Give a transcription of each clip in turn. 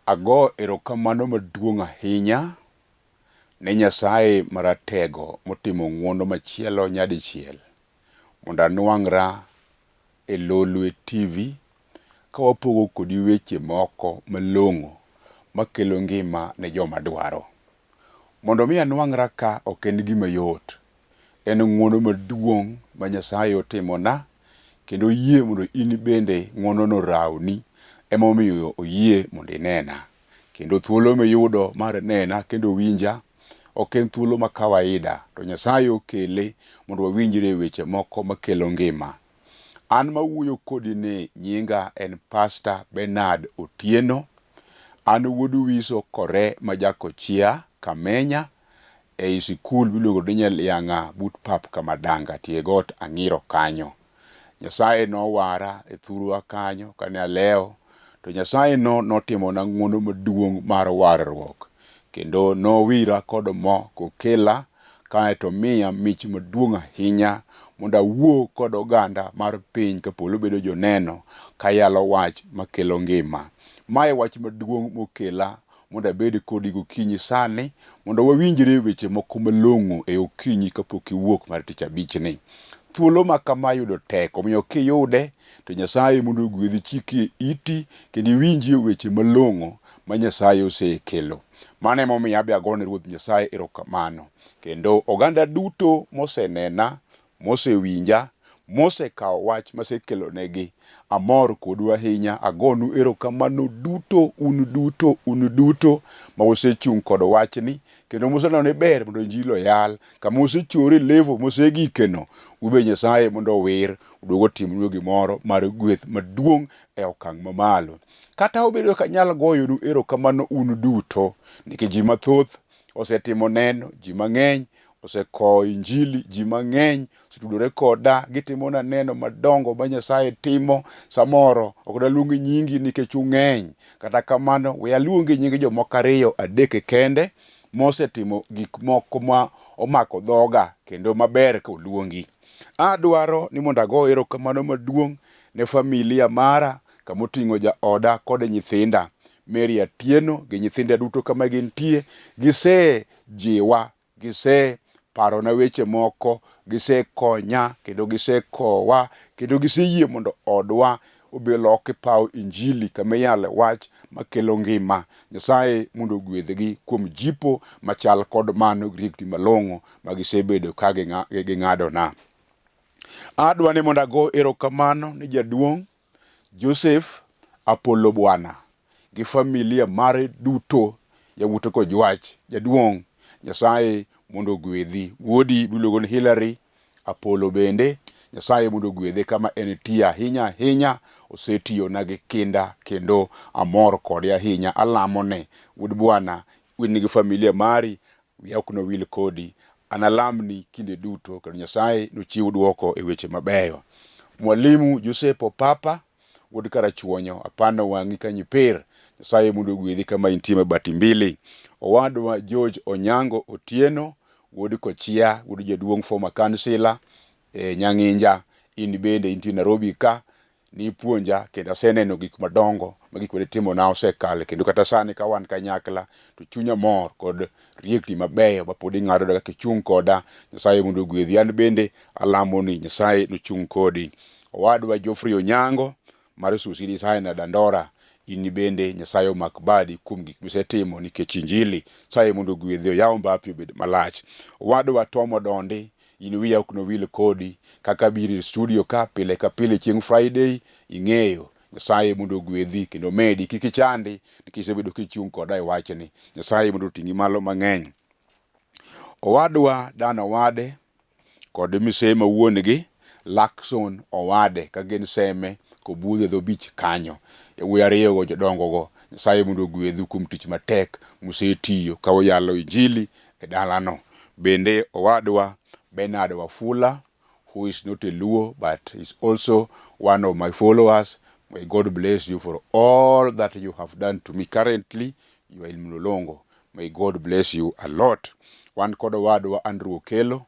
Ago erokamano maduong' ahinya ne Nyasaye Maratego motimo ng'wono machielo nyadichiel mondo anwang'ra e Lolwe TV ka wapogo kodi weche moko malong'o makelo ngima ne joma dwaro. Mondo mi anwang'ra ka ok en gima yot. En ng'wono maduong' ma Nyasaye otimona kendo oyie mondo in bende ng'wonono orawni emomiyo oyie mondo inena. Kendo thuolo miyudo mar nena kendo winja ok en thuolo ma kawaida to Nyasaye okele mondo wawinjre e weche moko makelo ngima. An mawuoyo kodi ni nyinga en Pastor Bernard Otieno. An wuod Wiso Kore ma Jakochia, Kamenya ei sikul miluongo ni Nyaliang'a but pap Kamadanga tie got Ang'iro kanyo. Nyasaye nowara e thurwa kanyo kane alewo to Nyasaye no notimona ng'wono maduong' mar warruok kendo nowira kod mo kokela kaeto omiya mich maduong' ahinya mondo awuo kod oganda mar piny ka polo bedo joneno kayalo wach makelo ngima. Mae wach maduong' mokela mondo abed kodi gokinyi sani mondo wawinjre e weche moko malong'o e okinyi kapok iwuok mar tich abichni. Thuolo ma kama yudo tek, omiyo kiyude to Nyasaye mondo ogwedhi chiki e iti kendo iwinjie weche malong'o ma Nyasaye osekelo. Mano emomiyo abe agone Ruoth Nyasaye erokamano. Kendo oganda duto mosenena mosewinja, mosekawo wach masekelonegi. Amor kodu ahinya, agonu erokamano duto, un duto, un duto ma usechung' kod wachni, kendo museneno ni ber mondo injili oyal, kama usechore level mosegikeno, ube Nyasaye mondo owir, oduog otimnu gimoro mar gweth maduong' e okang' mamalo. Kata obedo ka anyal goyonu erokamano un duto, nikech ji mathoth osetimo neno, ji mang'eny osekowo injili, ji mang'eny osetudore koda, gitimona neno madongo ma Nyasaye timo. Samoro ok daluong nyingi nikech ung'eny, kata kamano we aluongi nying jomoko ariyo adek kende mosetimo gik moko ma omako dhoga kendo maber ka oluongi. Adwaro ni mondo ago erokamano maduong' ne familia mara kamoting'o jaoda kod nyithinda. Mary Atieno gi nyithinda duto kama gintie, gisejiwa, giseparona weche moko, gisekonya kendo gisekowa kendo giseyie mondo odwa obi loki paw injili kama iyale wach makelo ngima. Nyasaye mondo ogwedhgi kuom jipo machal kod mano gi riekni malong'o ma gisebedo ka ging'adona. Adwa ni mondo ago erokamano ni jaduong' Joseph Apollo Bwana gi familia mare duto, yawuote kojwach. Jaduong' Nyasaye mondo ogwedhi. Wuodi miluongo ni Hillary Apollo bende Nyasaye mondo ogwedhe kama entie ahinya ahinya. Osetiyona gi kinda kendo amor kode ahinya. Alamone wuod Bwana, in gi familia mari Wiya ok nowil kodi. Analamni kinde duto kendo Nyasaye nochiw dwoko e weche mabeyo. Mwalimu Joseph Opapa wuod Karachuonyo, apano wang'i ka nyipir. Nyasaye mondo ogwedhi kama intie mabati mbili. Owadwa George Onyango Otieno wuod Kochia, wuod jaduong' former councillor e Nyang'inja, in bende intie Nairobi ka. Nipuonja kendo aseneno gik madongo ma gik mane itimona osekalo kendo kata sani ka wan kanyakla to chunya mor kod riekni mabeyo ma pod ing'ado kaka ichung' koda. Nyasaye mondo ogwedhi. An bende alamo ni Nyasaye nochung' kodi. Owadwa Geoffrey Onyango mar Susi Designer Dandora, in bende Nyasaye omak badi kuom gik misetimo nikech injili. Nyasaye mondo ogwedhi, oyaw mbapi obed malach. Owadwa Tom Odondi In wiya ok nowil kodi kaka abiro e studio ka pile ka pile chieng' Friday, ing'eyo. Nyasaye mondo ogwedhi kendo omedi, kik ichandi nikech isebedo kichung' koda e wachni. Nyasaye mondo oting'i malo mang'eny. Owadwa Dan Owade kod Misema wuon-gi Lakson Owade ka gin Seme Kobudho e dho beach kanyo. Yawuoyi ariyogo jodongogo, Nyasaye mondo ogwedhu kuom tich matek musetiyo ka uyalo injili e dalano. Bende owadwa Bernard Wafula who is not a Luo but is also one of my followers. May God bless you for all that you have done to me. Currently, you are in Mlolongo. May God bless you a lot. Wan kod owadwa Andrew Okello,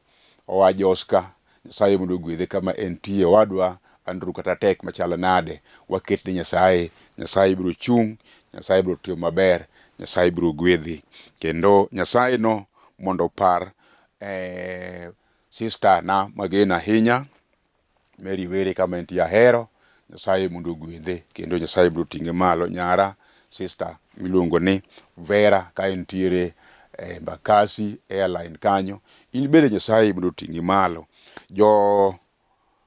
oa Joska. Nyasaye mondo ogwedhe kama entie. Owadwa Andrew kata tek machalo nade, waket ne Nyasaye. Nyasaye biro chung', Nyasaye biro tiyo maber, Nyasaye biro gwedhi. Kendo Nyasaye no mondo opar eh, sister na mageno ahinya Mary Were kama entie ahero, Nyasaye mondo ogwedhe kendo Nyasaye biro ting'e malo. Nyara sister miluongo ni Vera ka entiere e Embakasi Airline kanyo, in bende Nyasaye mondo oting'i malo. Jo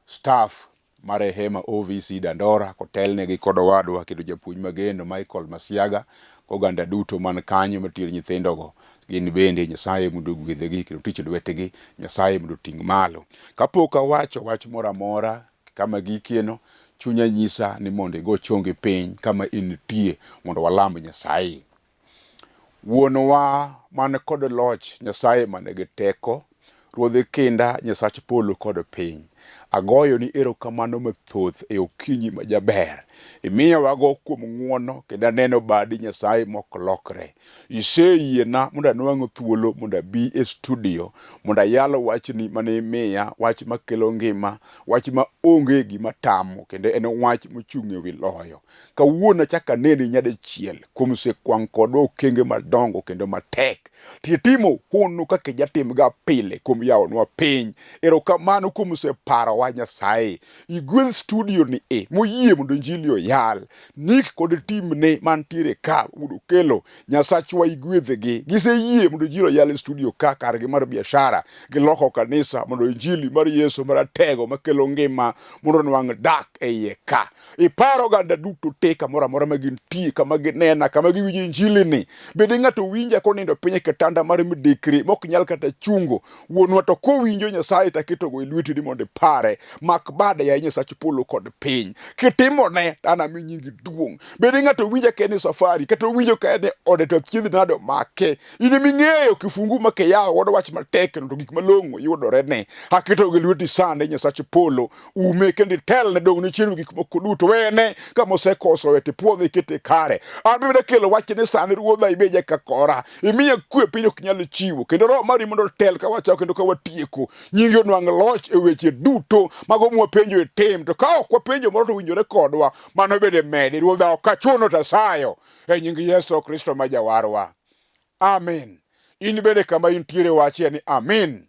staff mar Rehema OVC Dandora kotelnegi kod owadwa kendo japuonj mageno Michael Masiaga oganda duto man kanyo matiyo nyithindogo gin bende Nyasaye mondo ogwedhgi kendo tich lwetgi Nyasaye mondo oting' malo. Kapok awacho wach moro amora kama gikieno, chunya nyisa ni mondo igo chongi piny kama intie mondo walam Nyasaye. Wuonwa man kod loch, Nyasaye man gi teko, Ruodh kinda, Nyasach polo kod piny. Agoyoni erokamano mathoth e okinyi ma jaber. Imiyowago kuom ng'wono kendo aneno badi Nyasaye mok lokre. Iseyiena mondo anwang' thuolo mondo abi e studio mondo ayal wachni mane imiya, wach makelo ngima, wach ma onge gima tamo kendo en wach mochung' e wi loyo. Kawuono achako aneni nyadichiel kuom sekwang' kodwa okenge madongo kendo matek. Titimo hono kaka ijatimga pile kuom yawonwa piny. Erokamano kuom separowa Nyasaye. Igwedh studio ni e moyie mondo injili oyal. Nick kod timne mantiere ka mondo okelo Nyasachwa igwedhgi. Giseyie mondo injili oyal e studio ka kargi mar biashara. Giloko kanisa mondo injili mar Yesu maratego makelo ngima mondo onwang' dak e iye ka. Ipar oganda duto te kamoro amora ma gintie, kama ginena, kama giwinjo injili ni. Bende ng'ato winja konindo piny e kitanda mar midekre mok nyal kata chungo. Wuonwa to kowinjo Nyasaye to aketogo e lweti ni mondo ipare. Mak bade yaye Nyasach polo kod piny. Kitimone to anami nyingi duong'. Bende ng'ato winja ka en e safari kata owinjo ka en e ode to achiedh nade omake. In ema ing'eyo kifungu ma kiyawo godo wach matek kendo to gik malong'o yudore ne. Aketogo e lweti sani Nyasach polo. Ume kendo itelne dong' ne chien gik moko duto. Wene kama osekoso we tipuodhe ikete kare. An bende akelo wach ni sani ruodha ibeje ka kora. Imiya kwe piny ok nyal chiwo. Kendo roho mari mondo otel ka wachako kendo ka watieko. Nyingi onwang' loch e weche duto mago mwapenjo e tim. To ka ok wapenjo moro to winjore kodwa. Mano bende medi ruodha ok achuno to asayo. E nying Yesu Kristo ma jawarwa. Amin. In bende kama intiere wachie ni amin.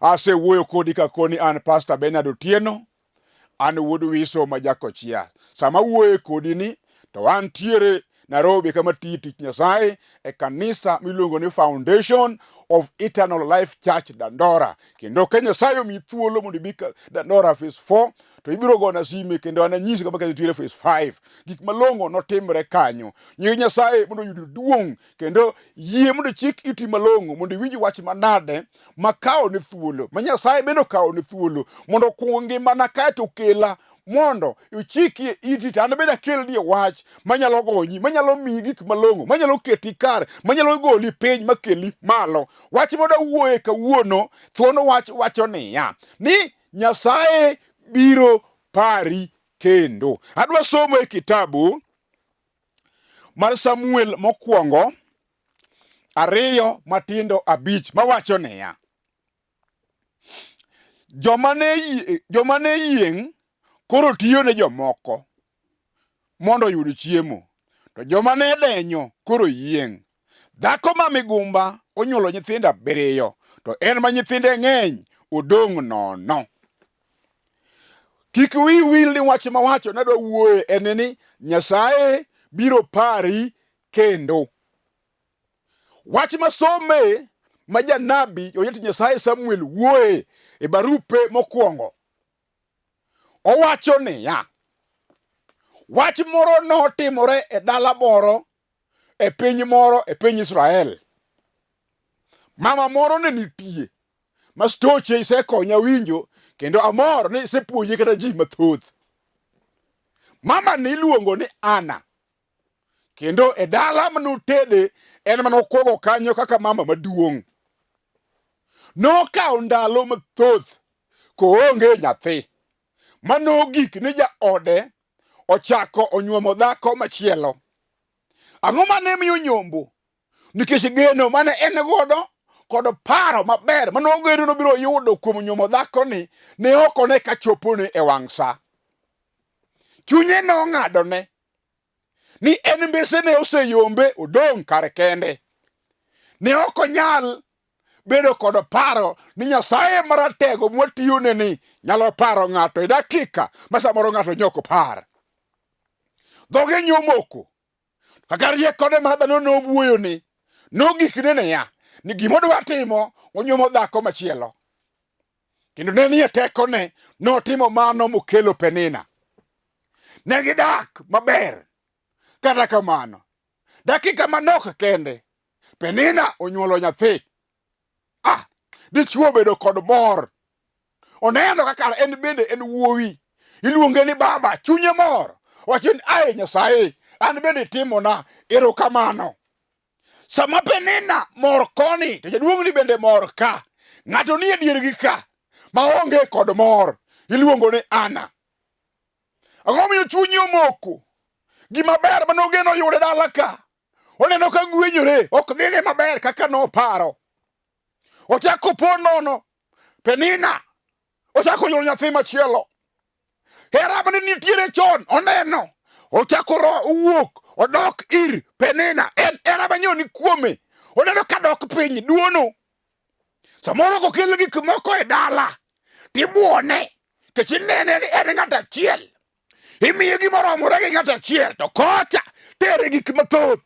Asewuoyo kodi kakoni an Pastor Bernard Otieno, an wuod Wiso ma Jakochia. Sama awuoye kodi ni to antiere Nairobi kama tiyo tich Nyasaye e kanisa miluongo ni Foundation of Eternal Life Church Dandora. Kendo ka Nyasaye omiyi thuolo mondo ibi Dandora Phase 4 to ibiro gona sime kendo ananyisi kama kanyo nitiere Phase 5. Gik malong'o notimre kanyo. Nying Nyasaye mondo oyud duong' kendo yie mondo ichik iti malong'o mondo iwinj wach manade ma kawo ne thuolo ma Nyasaye bende okawo ne thuolo mondo okwong ngimana kaeto okela mondo ichikie iti to an bende akelnie wach manyalo gonyi manyalo miyi gik malong'o manyalo keti kare manyalo goli piny makeli malo. Wach moda wuoye kawuono thuon wach wacho niya ni Nyasaye biro pari kendo. Adwa somo e kitabu mar Samuel mokwongo 2 matindo 5 mawacho niya, joma ne yieng' koro tiyo ne jomoko mondo oyud chiemo, to joma ne denyo koro yieng'. Dhako ma migumba onyuolo nyithindo abiriyo, to en ma nyithinde ng'eny odong' nono. Kik wiyi wil ni wach mawacho nadwa wuoye en ni Nyasaye biro pari kendo. Wach masome ma janabi oyet Nyasaye Samuel wuoye e barupe mokwongo. Owacho niya, wach moro notimore e dala moro e piny moro e piny Israel. Mama moro ne nitie ma stoche isekonya winjo kendo amor ni isepuonje kata ji mathoth. Mama ni iluongo ni Ana kendo e dala manotede en mana okwongo kanyo kaka mama maduong'. Nokawo ndalo mathoth koonge nyathi. Mano gik ni jaode ochako onyuomo dhako machielo. Ang'o mane miyo nyombo? Nikech geno mane en godo kod paro maber mane ogeno nobiro yudo kuom nyuomo dhakoni ne ok one ka chopone e wang' sa. Chunye nong'adone Ni en mbesene oseyombe odong' kar kende. Ne ok onyal bedo kod paro ni Nyasaye maratego mwatiyone ni nyalo paro ng'ato e dakika ma samoro ng'ato nyok par. Dhoge nyomoko. Kaka riekone mar dhano nowuoyone, nogikne niya, ni gima odwa timo, onyuomo dhako machielo. Kendo ne nie tekone, notimo mano mokelo Penina. Ne gidak maber. Kata kamano, dakika manok kende, Penina onyuolo nyathi. Ah, dichwo obedo kod mor. Oneno kaka en bende en wuowi. Iluonge ni baba, chunye mor. Wacho ni ae Nyasaye, an bende itimona erokamano. Sama Penina mor koni, to jaduong'ni bende mor ka. Ng'ato nie diergi ka, maonge kod mor. Iluongo ni Ana. Ang'o miyo chunyi omoko? Gima ber mane ogeno yude dala ka. Oneno ka gwenyore, ok dhine maber kaka noparo. Ochako po nono. Penina ochako nyuolo nyathi machielo. Hera mane nitiere chon oneno. Ochako ro owuok odok ir Penina. En hera manyien ni kuome. Oneno ka dok piny duono. Samoro kokel gik moko e dala tibuone kech inene ni en ng'at achiel. Imiye gimoromore gi ng'at achiel to kocha tere gik mathoth.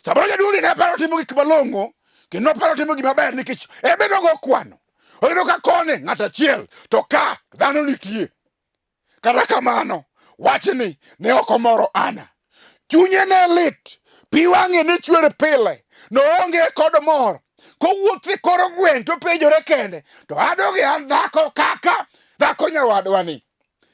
Samoro jaduong'ni ne paro timo gik malong'o kendo paro timo gima ber nikech en be nogo kwano. Oyudo ka koni ng'at achiel to ka dhano nitie. Kata kamano, wachni ne ok omoro Ana. Chunye ne lit, pi wang'e ne chwer pile, noonge kod mor. Kowuotho e kor gweng' to penjore kende, to adoge an dhako kaka dhako nyawadwani.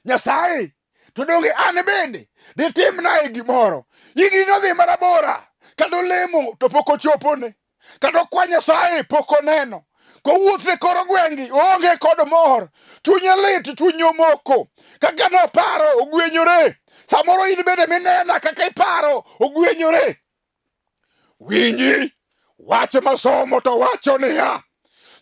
Nyasaye, to donge an bende ditimnae gimoro? Higni nodhi marabora, kata olemo to pok ochopone. Kata okwa Nyasaye pok oneno. Kowuotho e kor gweng'gi oonge kod mor. Chunye lit, chunye omoko. Kaka noparo ogwenyore. Samoro in bende minena kaka iparo ogwenyore. Winji wach masomo to wacho niya,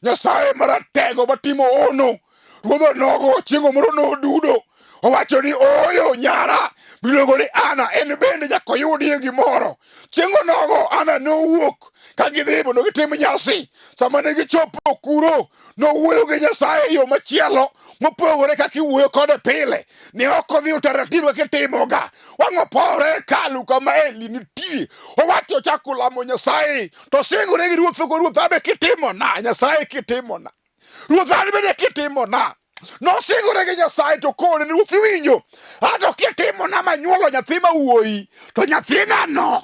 Nyasaye maratego matimo hono, ruodh onogo chieng' moro nodudo owacho ni ooyo nyara miluongo ni Ana en bende nyaka oyudie gimoro. Chieng' onogo Ana nowuok ka gidhi mondo gitim nyasi. Sama ne gichopo kuro, nowuoyo gi Nyasaye e yo machielo mopogore kaka iwuoyo kode pile. Ne ok odhi utaratibu kaka itimoga. Wang' opore e hekalu kama Eli nitie. Owacho ochako lamo Nyasaye to singore gi ruoth ko ruoth abe kitimona Nyasaye kitimona. Ruoth an bende kitimona. Nosingore gi Nyasaye to kone ni ruoth iwinjo. Ato kitimona manyuolo nyathi ma wuoyi to nyathina no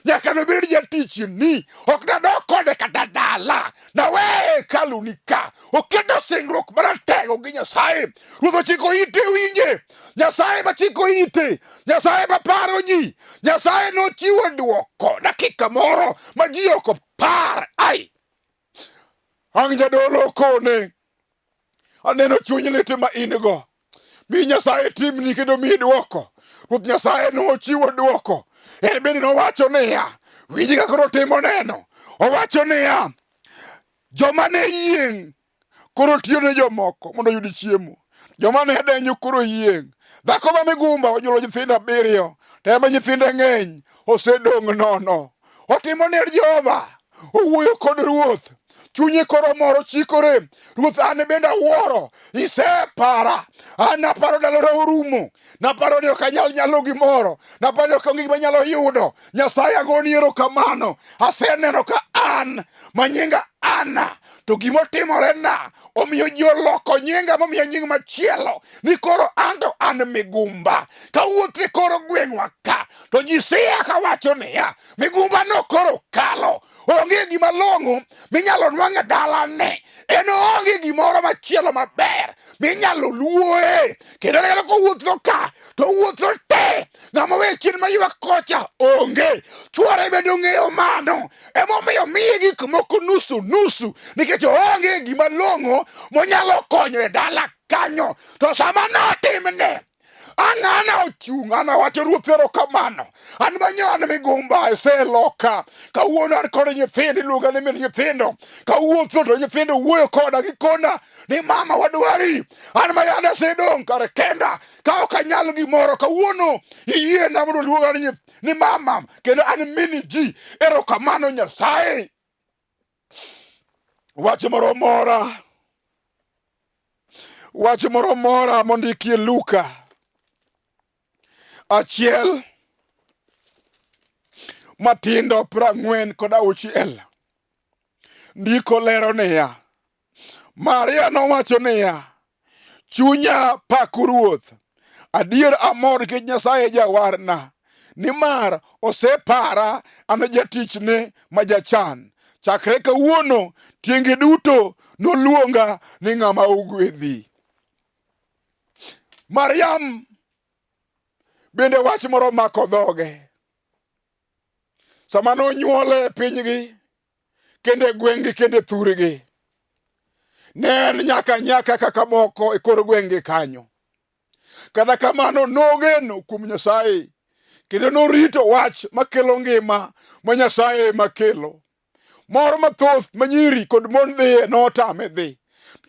nyaka nobed jatichni ok nadok kode kata dala naweye hekaluni ka oketo singruok maratego gi Nyasaye ruoth ochiko ite winje Nyasaye machiko ite Nyasaye maparo ji Nyasaye nochiwo dwoko dakika moro ma ji ok par ai ang' jadolo okone aneno chuny lit ma in go mi Nyasaye timni kendo mi dwoko. Ruoth Nyasaye nochiwo dwoko. En bende nowacho niya, winji kaka koro timo neno. Owacho niya, joma ne yieng' koro tiyo ne jomoko mondo oyud chiemo. Joma ne denyo koro yieng'. Dhako ma migumba onyuolo nyithindo abiriyo, to ema nyithinde ng'eny osedong' nono. Otimo ne Jehova, owuoyo kod ruoth, chunye koro moro chikore. Ruoth, an bende awuoro, isepara. An naparo ndalona orumo, naparo ni ok anyal nyalo gimoro, naparo ni ok onge gima anyalo yudo. Nyasaye agoni erokamano, aseneno ka an ma nyinga Ana, to gima otimorena omiyo ji oloko nyinga momiya nying machielo ni koro an to an migumba. Kawuotho e kor gweng'wa ka to ji siya kawacho niya, migumba no koro kalo, onge gima long'o minyalo nwang' e dalane, en oonge gimoro machielo maber minyalo luoe. Kendo kata kowuotho ka to owuotho te, ng'ama owe chien maywak kocha onge. Chwore bende ong'eyo mano, emomiyo miye gik moko nusu nusu, nikech oonge gima long'o monyalo konyo e dala kanyo. To sama notimne Ang'ana ochung', an awacho ruoth erokamano. An manyo an migumba iseloka. Kawuono an kod nyithindo, iluonga ni min nyithindo. Kawuotho to nyithindo wuoyo koda gikona ni mama wadwari. An ma yande asedong' kar kenda ka ok anyal gimoro. Kawuono iyiena mondo oluonga ni mama kendo an mini ji. Erokamano Nyasaye. Wach moro mora, wach moro mora mondikie Luka achiel matindo 46. Ndiko lero niya, Maria nowacho niya, Chunya pako Ruoth, adier amor nikech Nyasaye jawarna, nimar osepara an jatichne ma jachan. Chakre kawuono tienge duto noluonga ni ng'ama ogwedhi. Mariam bende wach moro mako dhoge. Sama nonyuole e pinygi kendo e gweng'gi kendo e thurgi, ne en nyaka nyaka kaka moko e kor gweng'gi kanyo. Kata kamano nogeno kuom Nyasaye kendo norito wach makelo ngima ma Nyasaye makelo. Mor mathoth ma nyiri kod mon dhiye notame dhi.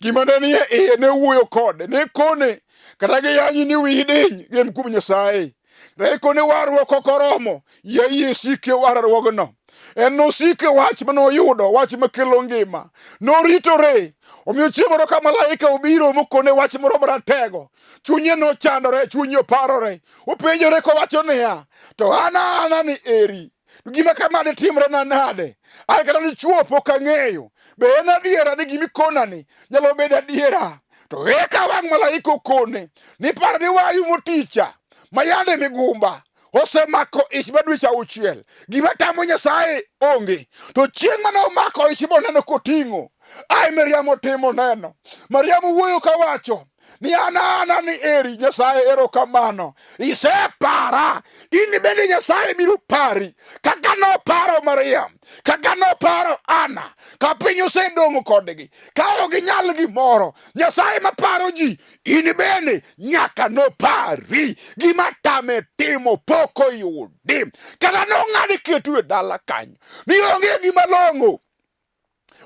Gima ne nie iye ne wuoyo kode, ne kone kata giyanyi ni wiyi diny, gen kuom Nyasaye. Ne kone warruok ok oromo, yie yie sik e warruogno. En nosik e wach mane oyudo, wach makelo ngima. Noritore. Omiyo chieng' moro ka malaika obiro mokone wach moro maratego, chunye nochandore, chunye oparore. Openjore kowacho niya, to an ana ni eri, gima kama ditimre na nade? An kata dichwo pok ang'eyo. Be en adiera ni gima ikonani nyalo bedo adiera? To eka wang' malaika okone ni par ni wayu moticha ma yande migumba osemako ich ma dweche auchiel. Gima tamo Nyasaye onge. To chieng' mane omako ich moneno koting'o, ai Mariam otimo neno. Mariam wuoyo kawacho ni an ana ni eri Nyasaye erokamano isepara in bende Nyasaye biro pari kaka noparo Mariam kaka noparo Ana ka piny osedong' kodgi ka ok ginyal gimoro Nyasaye maparo ji in bende nyaka nopari gima tame timo pok oyudi kata nong'ad ketu e dala kanyo ni onge gima long'o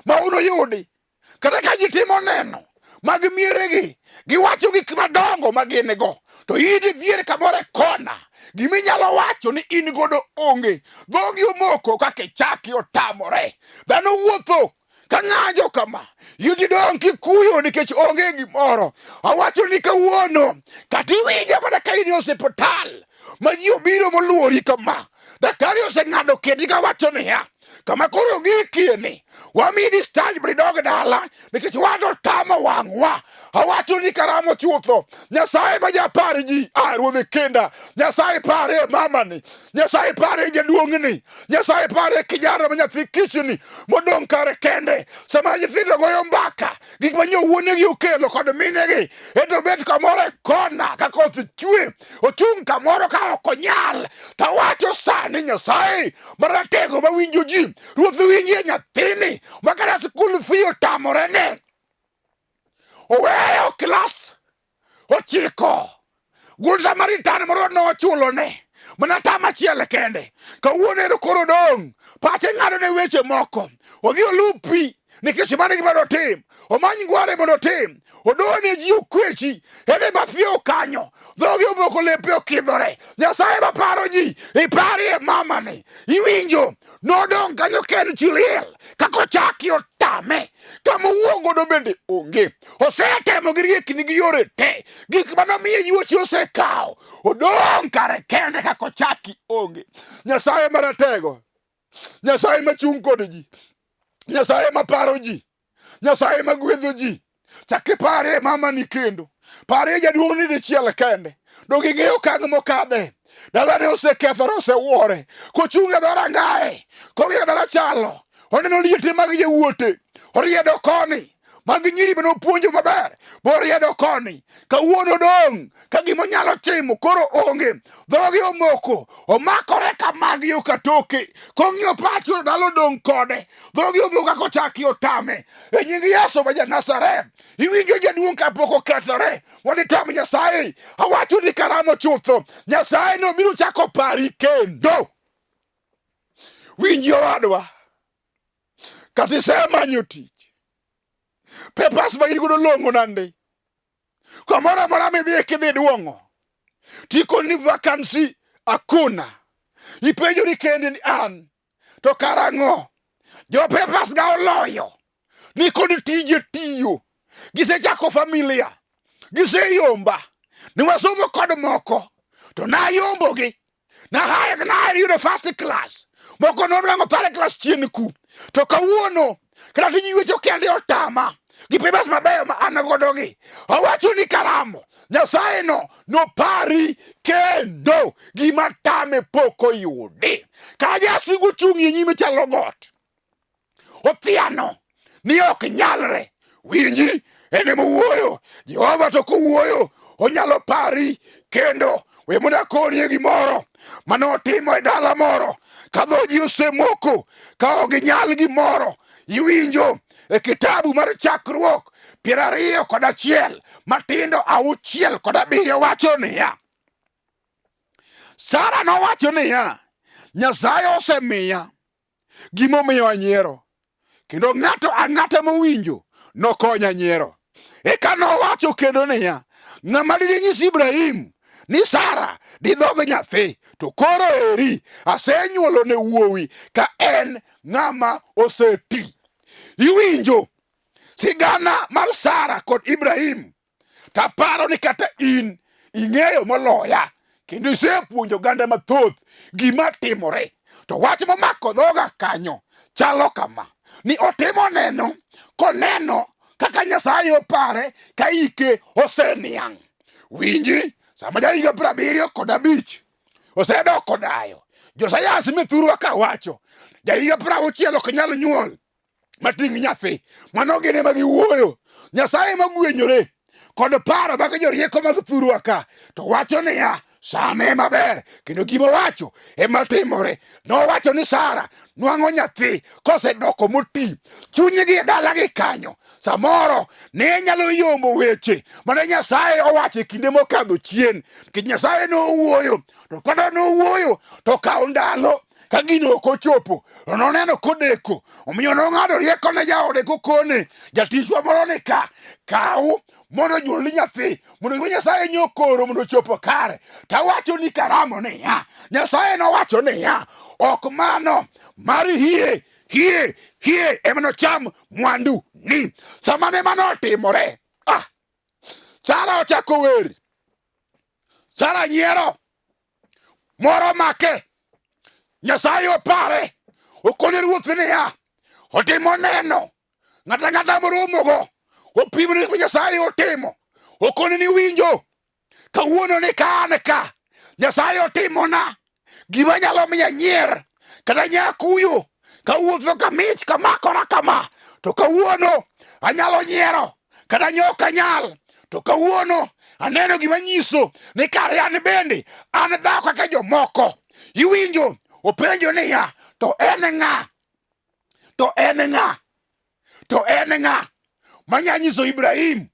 ma unuyudi Kata ka ji timo neno mag mieregi, giwacho gik madongo ma gin go, to in idhier kamoro e kona, gima inyalo wacho ni in godo onge. Dhogi omoko kaka ichaki otamore. Dhano wuotho ka ng'anjo kama, in idong' kikuyo nikech onge gimoro. Awacho ni kawuono, kata iwinja mana ka in e osiptal ma ji obiro moluori kama, daktari oseng'ado kedi kawacho niya, kama koro gikie ni wamiyi discharge mondo idog dala nikech wato tamo wang'wa. Awacho ni karamo chutho, Nyasaye ma japar ji, a ruodhe kenda, Nyasaye pare mamani, Nyasaye pare jaduong'ni, Nyasaye pare kijana ma nyathi kichni modong' kare kende. Sama nyithindo goyo mbaka, gik ma nyo wuonegi okelo kod minegi, ento bet kamoro e kona ka koth chwe, ochung' kamoro ka ok onyal. Tawacho sani Nyasaye maratego mawinjo ji, Ruoth winjie nyathini ma kata skul fee otamore ne. Oweyo klas ochiko. Good Samaritan moro nochulo ne mana tam achiel kende. Kawuono ero koro dong' pache ng'ado ne weche moko. Odhi oluw pi nikech mano e gima dotim. Omany ngware mondo otim. Odone ji okwechi en e bath yo kanyo. Dhoge omoko lepe okidhore. Nyasaye maparo ji iparie mamani. Iwinjo nodong' kanyo ka en chi liel kaka ochaki otame kama owuok godo bende onge osetemo gi riekni gi yore te gik mane omiye yuochi osekawo odong' kare kende kaka ochaki onge nyasaye maratego nyasaye machung' kod ji nyasaye maparo ji Nyasaye ma gwedho ji. Chak iparie mamani kendo. Parie jaduong' ni dichiel kende. Donge ing'eyo okang' mokadhe? Dalane osekethore, osewuore. Kochung' e dhorangaye, kong'iyo dala chalo, oneno liete mag yawuote, oriedo koni, mag nyiri mane opuonjo maber, boriedo koni. Kawuono dong' ka gima onyalo timo koro onge. Dhoge omoko, omakore ka mag yo katoke. Kong'iyo pacho to dala odong' kode. Dhogi omoko kaka ochaki otame. E nying Yesu ma ja-Nazareth, iwinjo jaduong' kapok okethore. Mondo itam Nyasaye. Awacho ni karamo chutho, Nyasaye nobiro chako pari kendo. Winji owadwa, kata isemanyo tich, papers ma in godo long'o nande. Kamoro amora midhiye kidhi duong'o, tikoni ni vacancy hakuna. Ipenjori kendi ni an to karang'o jo papers ga oloyo ni kod tije tiyo gisechako familia giseyomba ni wasomo kod moko to nayombogi nahaya nahero yudo first class moko nonwang'o third class chien ku to kawuono kata tij yuecho kende otama gi papers mabeyo ma an godo gi owacho ni karamo Nyasaye no nopari kendo gima tame pok oyudi ka jasigu chung' e nyime chalo got othiano ni ok nyalre winji en ema owuoyo Jehova to kowuoyo onyalo pari kendo we mondo akonie gimoro mane otimo e dala moro ka dho ji osemoko ka ok ginyal gimoro iwinjo e kitabu mar chakruok 21 matindo 6 kod 7 wacho niya Sara nowacho niya Nyasaye osemiya gimomiyo anyiero kendo ng'ato ang'ata mowinjo nokonya nyiero. Eka nowacho kendo niya, ng'ama dine nyis Ibrahim ni Sara didhodh nyathi, to koro eri asenyuolo ne wuowi ka en ng'ama oseti. Iwinjo sigana mar Sara kod Ibrahim Taparo ni kata in ing'eyo moloya kendo isepuonjo oganda mathoth gima timore. To wach momako dhoga kanyo chalo kama ni otimo neno koneno kaka Nyasaye opare ka ike oseniang'. Winji, sama jahiga 75 osedoko dayo, josayans mithurwa ka wacho jahiga 60 ok nyal nyuol mating' nyathi. Mano gin ema giwuoyo. Nyasaye ema gwenyore kod paro mag jorieko mag thurwa ka to wacho niya sane ema ber kendo gima owacho ema timore. Nowacho ni Sara nwang'o nyathi kosedoko moti chunygi e dalagi kanyo samoro ne nyalo yombo weche mane Nyasaye owacho e kinde mokadho chien nikech Nyasaye nowuoyo to kata nowuoyo to kawo ndalo ka gino ok ochopo to noneno kodeko omiyo nong'ado rieko ne jaode kokone jatichwa moro ni ka kaw mondo onyuolni nyathi mondo gima Nyasaye nyokoro mondo ochopo kare tawacho ni karamo niya Nyasaye nowacho niya ok mano mar hie hie hie ema nocham mwandu ni sama ne mano otimore ah, Sara ochako wer Sara nyiero moro make Nyasaye opare okone ruoth niya otimo neno ng'ato ang'ata moromogo opimo ni Nyasaye otimo okone ni winjo kawuono ni ka an ka Nyasaye otimona gima nyalo miyo anyier kata nyakuyo kawuotho kamich kamakora kama to kawuono anyalo nyiero kata nyoka anyal to kawuono aneno gima nyiso ni kare an bende an dhako kaka jomoko iwinjo openjo niya to en ng'a to en ng'a to en ng'a manya nyiso Ibrahim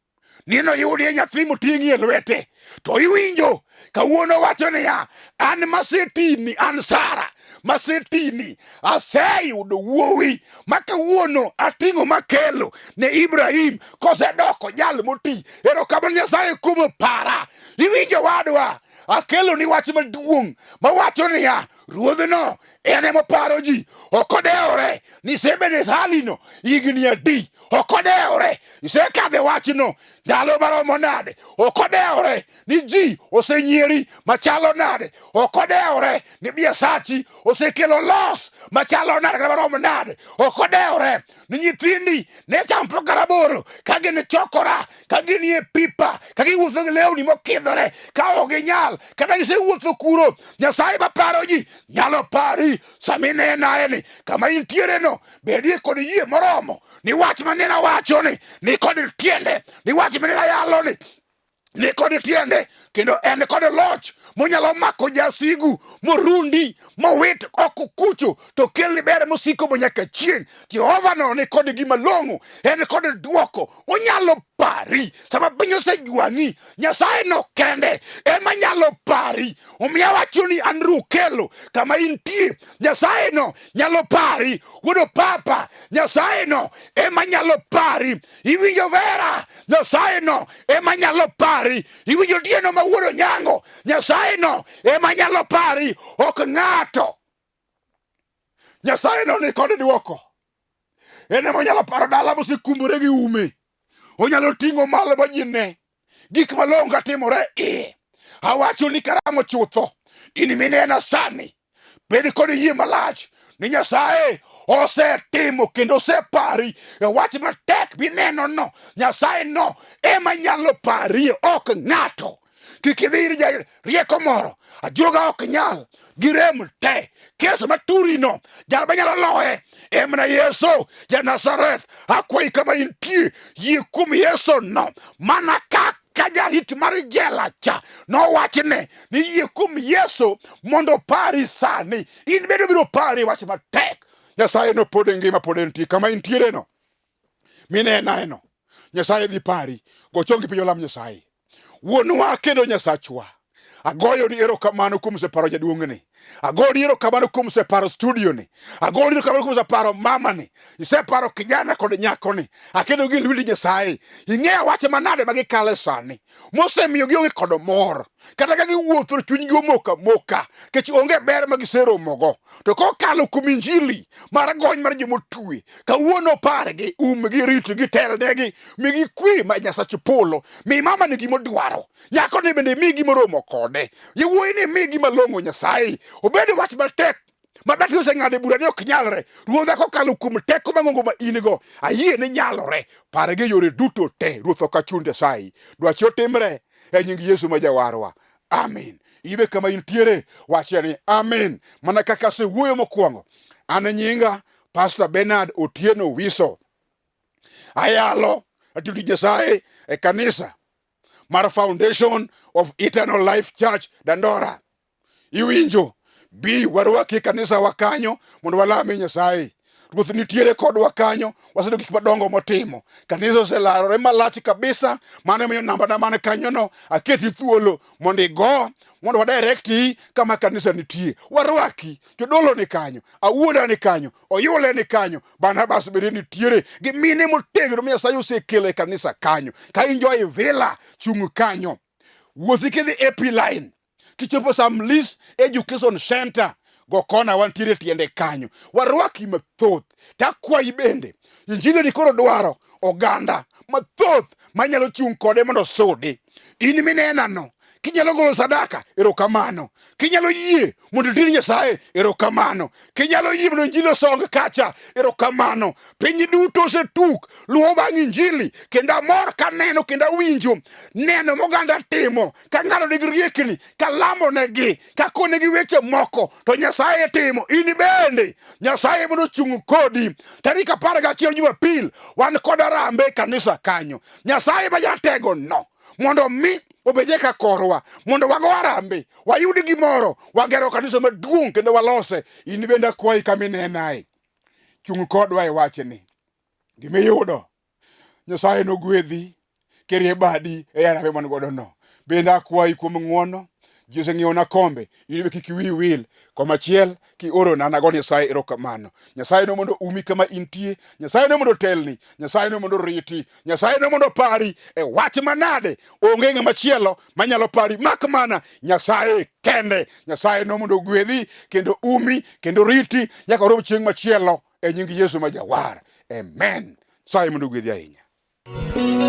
ni noyudie nyathi moting'i e lwete to iwinjo kawuono wacho niya an masetini an Sara masetini aseyudo wuowi ma kawuono ating'o makelo ne Ibrahim kosedoko jal moti erokamano Nyasaye kuom para iwinjo wadwa akelo ni wach maduong' mawacho niya ruodhno en ema oparo ji ok odewore ni isebedo e halino higni adi ok odewore isekadho e wachno ndalo maromo nade ok odewore ni ji osenyieri machalo nade ok odewore ni biasachi osekelo los machalo nade kata maromo nade ok odewore ni nyithindi ne chamo karaboro ka gin chokora ka ginie pipa ka giwuotho gi lewni mokidhore ka ok ginyal kata gisewuotho kuro Nyasaye maparo ji nyalo pari sama inenae ni kama intiere no bedie kod yie moromo ni wach ma nena wacho ni ni kod tiende ni wach ma nena yalo ni ni kod tiende kendo en kod loch monyalo mako jasigu morundi mowit oko kucho to kelni ber mosiko manyaka chieng'. Jehova no ni kod gima long'o, en kod dwoko, onyalo pari sama piny osejwang'i. Nyasaye no kende ema nyalo pari. Omiyo awacho ni Andrew Okello, kama intie, Nyasaye no nyalo pari. Wuod Papa, Nyasaye no ema nyalo pari. Iwinjo Vera, Nyasaye no ema nyalo pari. Iwinjo Dieno ma wuod Onyango, Nyasaye no ema nyalo pari, ok ng'ato. Nyasaye no ni kod dwoko. En ema onyalo paro dala mosekumbore gi ume. Onyalo ting'o malo ma ji ne. Gik malong'o ka timore iye. Awacho ni karang'o chutho, in minena sani, bed kod yie malach ni Nyasaye osetimo kendo osepari e wach matek mineno no. Nyasaye no ema nyalo parie, ok ng'ato. Kik idhi ir ja rieko moro, ajuoga ok nyal, girem te. Kes maturino, jal manyalo loye en mana Yesu ja Nazareth. Akwayi kama intie, yie kuom Yesu no, mana kaka jarit mar jela cha nowachne ni yie kuom Yesu mondo opari sani. In bende obiro pari wach matek. Nyasaye no pod ngima, pod entie kama intiere no, mineneno. Nyasaye dhi pari. Go chongi piny olam Nyasaye. Wuonwa kendo Nyasachwa, agoyo ni erokamano kuom separo jaduong'ni. Agoyo ni erokamano kuom separo studio ni. Agoyo ni erokamano kuom separo mama ni. Iseparo kijana kod nyako ni. Aketo gi lweti Nyasaye. Ing'eyo wach manade ma gikale sani. Mosemiyo gionge kod mor. Kata ka giwuotho chunygi omoko amoka. Kech onge ber ma giseromogo. To kokalo kuom injili mar gony mar jomotwe, kawuono pargi, umgi, ritgi, telnegi, migi kwe ma Nyasach polo. Mi mama ni gimodwaro. Nyako ni bende mi gimoromo kode. Yawuoyi ni mi gima long'o Nyasaye. Obedo wach matek ma daktar oseng'ado bura ni ok nyalre. Ruodha kokalo kuom teko mang'ongo ma in go, ayie ni nyalore. Pargi e yore duto te. Ruoth ok achun Nyasaye. Dwachi otimre e nying Yesu ma Jawarwa. Amin. Ibe kama intiere, wachie ni amin. Mana kaka asewuoyo mokwongo. An nyinga Pastor Bernard Otieno Wiso. Ayalo atiyo tij Nyasaye e kanisa mar Foundation of Eternal Life Church Dandora. Iwinjo, bi warwaki e kanisa wa kanyo mondo walame Nyasaye. Ruoth nitiere kodwa kanyo, waseneno gik madongo motimo. Kanisa oselarore malach kabisa, mano emomiyo namba na man kanyono aketi thuolo mondo igo mondo wadirekti kama kanisa nitie. Warwaki, jodolo ni kanyo, awuoda ni kanyo, oyule ni kanyo, Barnabas bende nitiere gi mine motegno ma Nyasaye osekelo e kanisa kanyo. Ka in jo Ivila, chung' kanyo. Wuothi kidhi AP line, kichopo Samlis Education Center, go kona wantiere tiende kanyo. Warwaki mathoth. Takwayi bende, injili ni koro dwaro oganda mathoth manyalo chung' kode mondo osudi. In minenano, kinyalo golo sadaka, erokamano. Kinyalo yie mondo itir Nyasaye, erokamano. Kinyalo yie mondo injili osong kacha, erokamano. Piny duto osetuk luwo bang' injili, kendo amor kaneno kendo awinjo neno moganda timo ka ng'ado nigi riekni, ka lamo negi, ka konegi weche moko, to Nyasaye timo. In bende Nyasaye mondo ochung' kodi. Tarik 11 Jumapil wan kod arambe e kanisa kanyo. Nyasaye ma jatego no mondo mi obedie ka korwa, mondo wago arambe, wayud gimoro, wagero kanisa maduong' kendo walose. In bende akwayi kama inenae, chung' kodwa e wachni. Gimiyudo Nyasaye nogwedhi kerie badi e arambe man godo no. Bende akwayi kuom ng'wono, ji oseng'iewona kombe, in be kik wiyi wil. Komachiel kiorona nago Nyasaye erokamano. Nyasaye no mondo umi kama intie, Nyasaye no mondo otelni, Nyasaye no mondo oriti, Nyasaye no mondo opari e wach manade. Onge ng'ama chielo manyalo pari mak mana Nyasaye kende. Nyasaye no mondo ogwedhi kendo umi kendo riti nyaka warom chieng' machielo e nying Yesu ma Jawar. Amen. Nyasaye mondo ogwedhi ahinya.